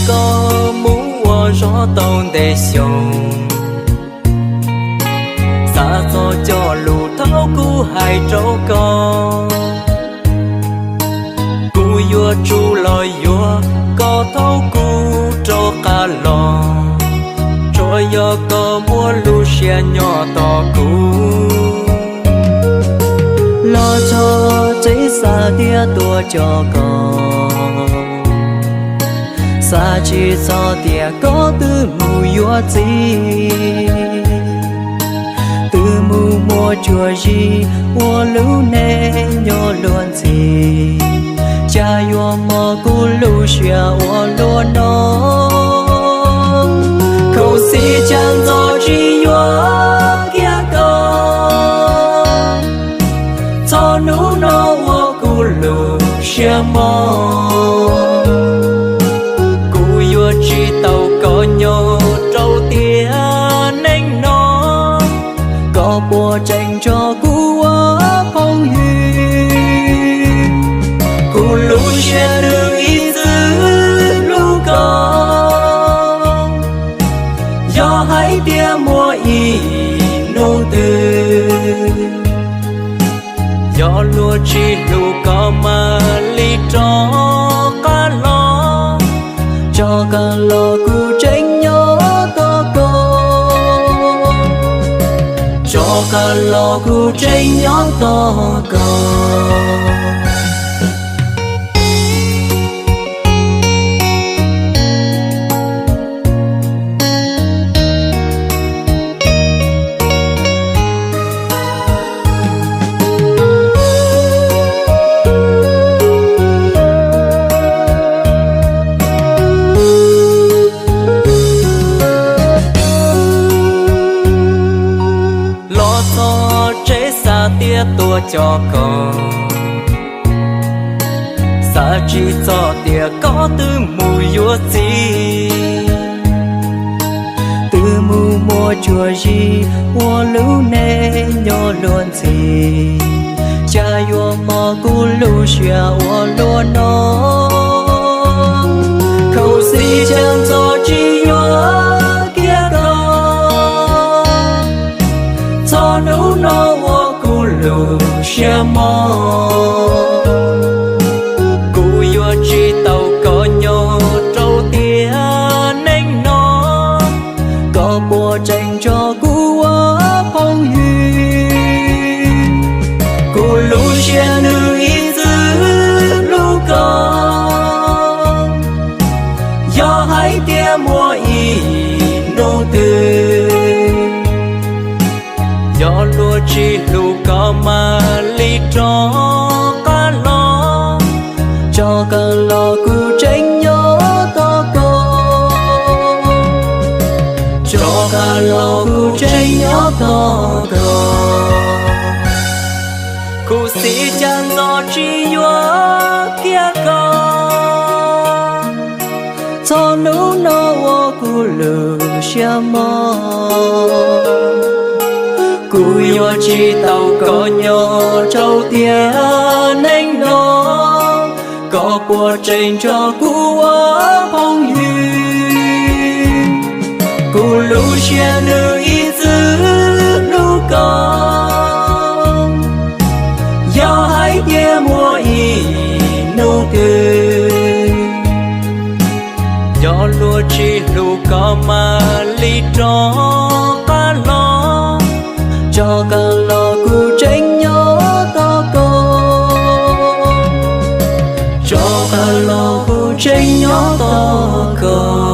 Koj mus ua zog tau ntev xyoo, xav txog cov lus thaum kuv hais rau koj. Kuv yuav tsum los yuav koj thaum kuv rov qab los, tsuas yog koj muaj lub siab nyob tos kuv. Los txog tsev xav tias tuaj coj koj, xav tsis txog tias koj twb mus yuav txiv, twb mus muaj cuag zis ua lub neej nyob luag ntxhi. Cas yuav mob kuv lub siab ua luaj no, khuv xim cas ntxov tsis yuav kiag koj. Txog hnub no ua kuv lub siab mob, kuv yuav tsis tau koj nyob rau tiam neej no. Koj puas tseem nco kuv ua phooj ywg? Kuv lub siab nws ib txwm hlub koj, yog hais tias muaj ib hnub twg, yog luag tsis hlub koj mam li rov qab los, rov qab los kuv tseem nyob tos koj, rov qab los kuv tseem nyob tos koj. Los txog tsev xav tias tuaj coj koj, xav tsis txog tias koj twb mus yuav txiv, twb mus muaj cuag zis ua lub neej nyob luag ntxhi. Cas yuav mob kuv lub siab ua luaj no, khuv xim cas ntxov tsis yuav kiag koj. Txog hnub no ua kuv lub siab mob, kuv yuav tsis tau koj nyob rau tiam neej no. Koj puas tseem nco kuv ua phooj ywg? Kuv lub siab nws ib txwm hlub koj, yog hais tias muaj ib hnub twg, yog luag tsis hlub koj mam li rov qab los, rov qab los kuv tseem nyob tos koj, rov qab los kuv tseem nyob tos koj. Khuv xim cas ntxov tsis yuav kiag koj. Txog hnub no ua kuv lub siab mob, kuv yuav tsis tau koj nyob rau tiam neej no. Koj puas tseem nco kuv ua phooj ywg? Kuv lub siab nws ib txwm hlub koj, yog hais tias muaj ib hnub twg, yog luag tsis hlub koj mam li rov qab los, rov qab los kuv tseem nyob tos koj, rov qab los kuv tseem nyob tos koj.